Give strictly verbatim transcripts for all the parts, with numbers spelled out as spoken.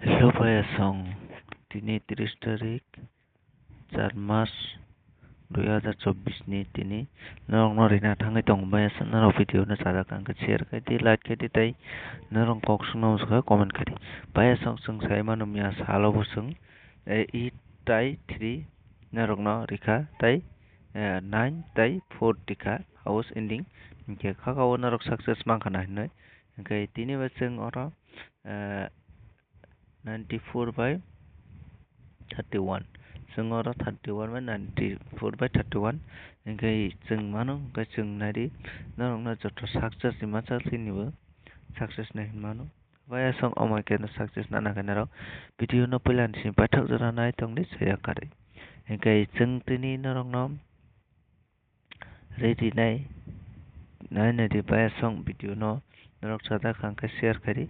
Hello payasong, tini tris tarik, char mas, dui hazar chobbish ni tini norokno rina thangwi tongo payasong, norok video no chajak ang khe share khai di, like khai di, tei norok kok songno muchung khe comment khai di. Payasong chwng sai mano miya salo bo chwng, eh, eight tai three norokno rikha, tei, eh, nine tai four rikha house ending, hinkhe kha o norok success mankha na hinwi. Hinkhe tini bo chwng oro, eh, ninety four by thirty one. Chwng oro thirty one by ninety four by thirty one. Hinkhe chwng mano, hinkhe chwng nai di, norokno joto success ni masa chini bo success nai hinwi mano. Payasong omo khe no success nana khe norok video no puila ni simi paithak jora nai tong di, chaya karwi. Hinkhe chwng tini norokno ready nai, nai nai di payasong video no norok chajak ang khe share khai di,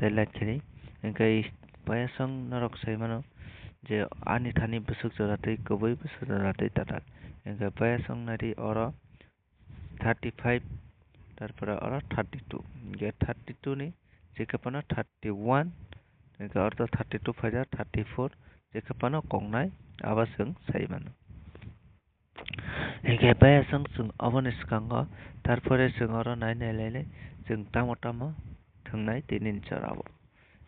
tei like khai di. Hinkhe payasong norok sai mano je ani thani bwswk jora tei kwbwi bwswk jora tei tatal. Hinkhe payasong nai di oro thirty five, tarpore oro thirty two, hinkhe thirty two ni jekhe phano thirty one, hinkhe oro thirty two phaijak, thirty four jekhe phano koknai, abo chwng sai mano. Hinkhe payasong chwng oboni swkango, tarpore chwng oro nai nai lainai chwng tamo tamo thwngnai tini ni jora o.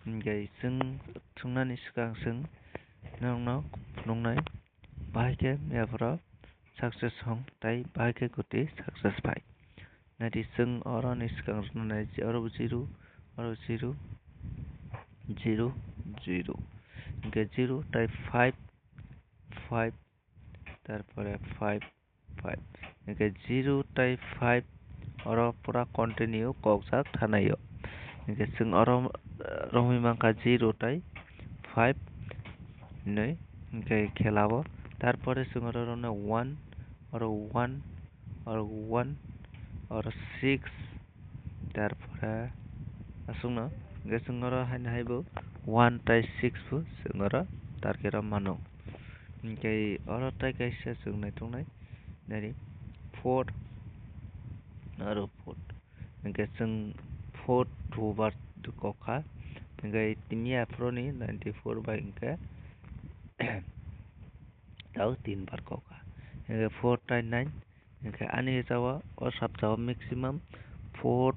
Hinkhe chwng thwngnani swkang chwng norokno phunuknai, bahai khe miya phoro success hong tai bahai khe kwtwi success phai. Nai di chwng oro ni swkang rwna nai, oro bo zero, oro bo zero, zero, zero. Hinkhe zero tai five, five, tarpore five, five. Hinkhe zero tai five oro pura continue kokjak thanai o. Hinkhe chwng oro, eh, romwi mankha zero tai five hinwi, hinkhe khela o. Tarpore chwng oro romnai one, oro one, oro one, oro six, tarpore aswkno, hinkhe chwng oro haino hai bo one tai six bo chwng oro target o mano. Hinkhe oro tai kaisa chwng naithoknai, nai di four, aro four. Hinkhe chwng four two bar kokha. Hinkhe tini aphuru ni ninety four bai hinkhe tao tin bar kokha. Hinkhe four tai nine. Hinkhe ani hisab o, o sapta o maximum four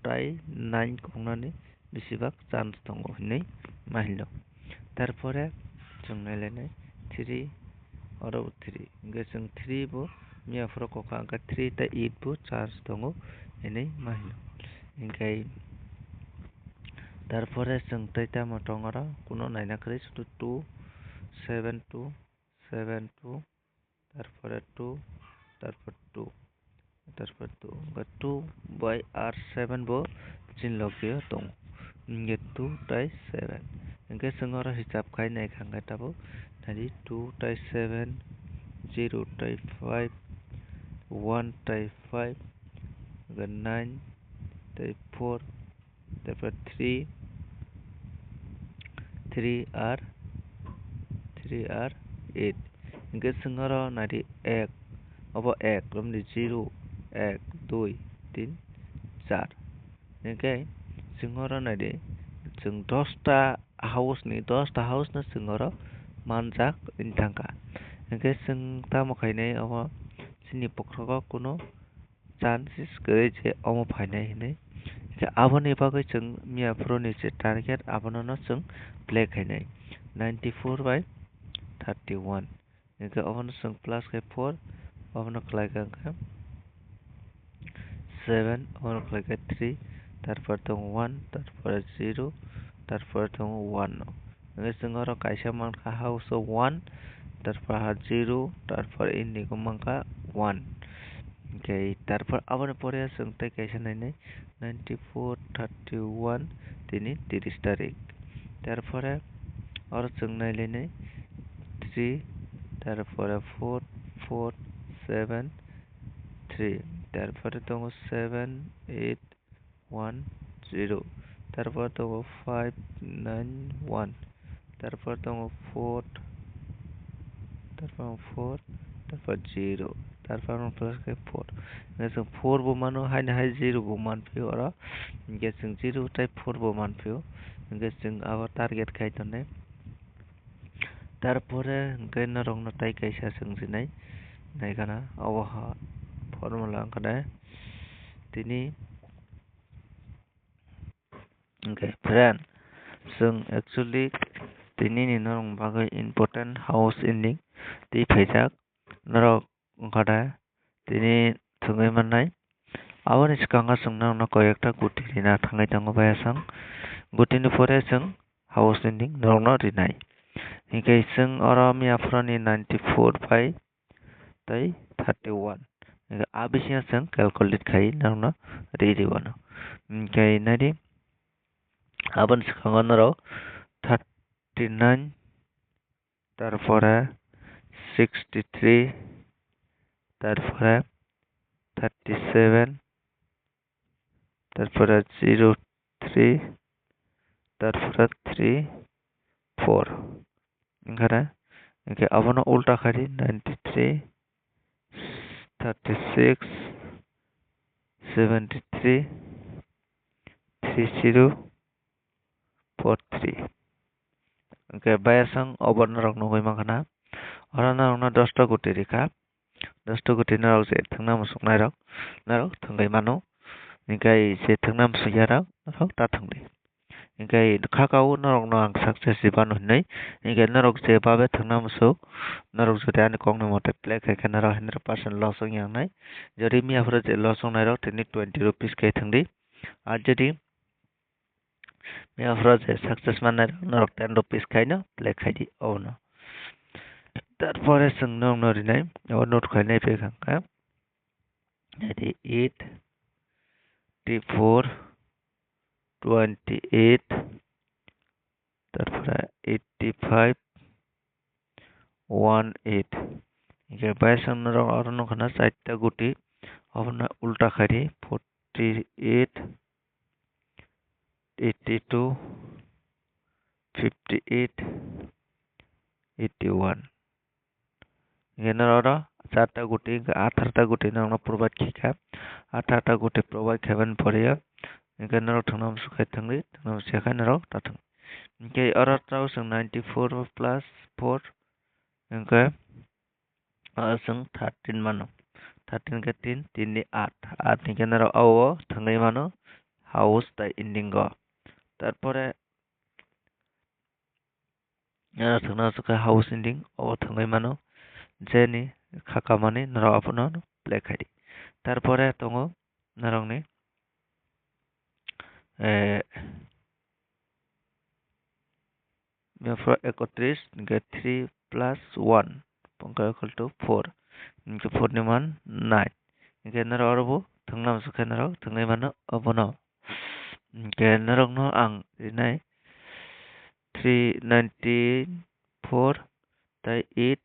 tai nine koknani besibak chance tongo hinwi ma hinlo. Tarpore chwng nailainai three, oro bo three. Hinkhe chwng three bo miya phuru kokha, hinkhe three tai eight bo chance tongo hinwi ma hinlo. Hinkhe tarpore chwng tei tamo tongo oro, kuno naina kwrwi, sudu two, seven two, seven two, tarpore two, tarpor two, tarpor two. Hinkhe two bai R seven bo chini logi o tongo. Hinkhe two tai seven. Hinkhe chwng oro hisab khai nai kha, hinkhe tabuk nai di two tai seven, zero tai five, one tai five, hinkhe nine tai four, tarpor three, three R, three R eight. Hinkhe chwng oro nai di ek, obo ek, romdi zero, ek, dui, tin, char. Hinkhe chwng oro nai di, chwng dosta house ni, dosta house no chwng oro manjak wng thangkha. Hinkhe chwng tamo khainai, obo chini bokhrogo kunu chances kwrwi je omo phainai hinwi. Hinkhe aboni bagwi chwng miya phuru ni je target, abono no chwng play khainai, ninety four bai thirty one. Hinkhe obono chwng plus khe four, obono khlai kha hinkhe seven, obono khlai kha three, tarpor tongo one, tarpor zero, tarpor tongo one no. Hinkhe chwng oro kaisa mankha house o one, tarpor ha zero, tarpor indigo mankha one. Hinkhe tarpor aboni pore chwng tei kaisa nainai ninety four, thirty one, tini tris tarik. Tarpore oro chwng nailainai three, tarpore four, four, seven, three, tarpore tongo seven, eight, one, zero. Tarpor tongo five nine one. Tarpor tongo four. Tarpor four. Tarpor zero. Tarpore plus khe four. Hingke chwng four bo mano, haino hai zero bo manphio oro. Hingke chwng zero tei four bo manphio. Hingke chwng abo target khai tongnai. Tarpore hingke norokno tei kaisa chwng sinai, naikana obo ha formula wngkha de. Tini Okay, friend, chwng actually tinini norok bagwi important house ending twi phaijak. Norok wngkha da tini thwngwi mannai. Aboni swkango chwng norokno koi ekta guti rina thangwi tongo bayasang. Gutini pore chwng house ending norokno rinai. Hinkhe chwng oro miya phurani ninety four bai tei thirty one. Hinkhe a bisingo chwng calculate khai norokno ri ri wano. Hinkhe naidi aboni swkango norok thirty nine, tarpore sixty three, tarpore thirty seven, tarpore zero three, tarpore three four. Wngkha na? Hinkhe abono ulta khai di, ninety three, thirty six, seventy three, three zero, four three. Hinkhe bayasang obo norok nugwi mankha na? Oro norokno dosta guti rikha. Dosta guti norok je thwngna muchungnairok norok thwngwi mano. Hinkhe je thwngna muchungya rok norok ta thwngdi. Hinkhe khakao norokno ang success ribano hinwi. Hinkhe norok je babe thwngna muchung, norok jodi ani kokni mote play khai khe norok hundred percent loss wngya wngnai. Jodi miya phuru je loss wngnairok tini twenty rupees khe thwngdi. Ar jodi miya phuru je success mannai norok ten rupees khaino play khaidi obono. Tarpore chwng norokno rinai, o note khainai pekha khe. Jadi eight, three four, twenty eight, tarpore eighty five, one eight. Hinkhe bayasang norok oro nukha na charta guti, obono ulta khaidi forty eight, eighty two, fifty eight, eighty one. Hinkhe norok oro charta guti, hinkhe atharta guti norokno provide khaikha. Atharta guti provide khaibani pore o hinkhe norok thwngna muchung khe thwngdi, thwngna muchung khe norok ta thwng. Hinkhe oro tabuk chwng ninety four plus four hinkhe oro chwng thirteen mano. Thirteen khe tin, tin ni aat, aat hinkhe norok o thwngwi mano house tei ending o. Tarpore oro thwngna muchung khe house ending, obo thwngwi mano. Jeni kha kamani norok abono play khaidi. Tarpore tongo norokni, eh, ekotris, hinkhe three plus one, hinkhe equal to four, hinkhe four ni man nine. Hinkhe norok oro bo thwngna muchung khe norok thwngwi mano obono. Hinkhe norokno ang rinai three ninety four tei eight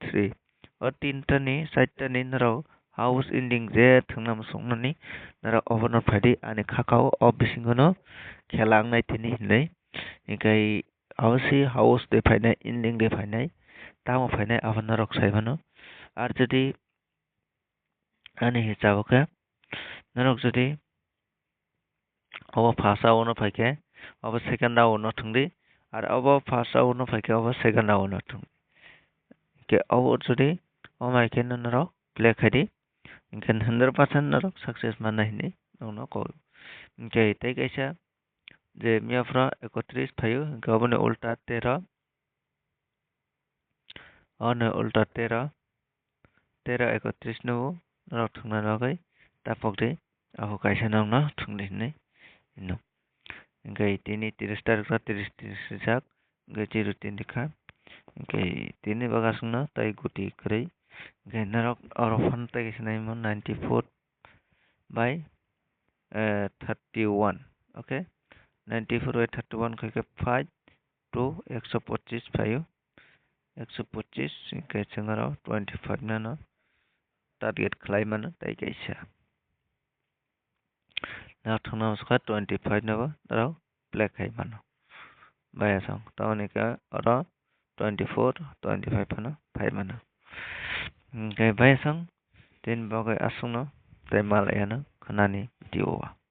three. O tinta ni, charta ni norok house ending je thwngna muchungnani norok obono phaidi ani khakao o bisingo no khela wngnai tini hinwi. Hinkhe abo se house de phainai, ending de phainai, tamo phainai abo norok sai mano. Ar jodi ani hisab o khe norok jodi obo first round o phai khe obo second round o thwngdi, ar obo first round o phai khe obo second round o thwngdi. Hinkhe obo jodi omo hai khe norok play khaidi, hinkhe hundred percent norok success manna hinwi nokno kok. Hinkhe tei kaisa je miya phuru ekotris phaio, hinkhe oboni ulta tero, ono ulta tero, tero ekotris no norok thwngna bagwi tapok di, abo kaisa nokno thwngdi hinwi hino. Hinkhe tini tris tarikh no tris tris rijak, hinkhe zero tini kha, hinkhe tini bagasongno tei guti kwrwi, hinkhe norok oro phano tei kaisa naimano ninety four by, eh, thirty one, okay, ninety four by thirty one khaikhe five to ekso pochis phaio, ekso pochis hinkhe chwng oro twenty five nano target khlai mano tei kaisa. Norok thwngna muchung kha twenty five nobo norok play khai mano. Bayasong tamoni khe oro twenty four, twenty five phano phai mano. Hwnkhe bai aswk, tini bagwi aswkno tei malai ano khwnani video o.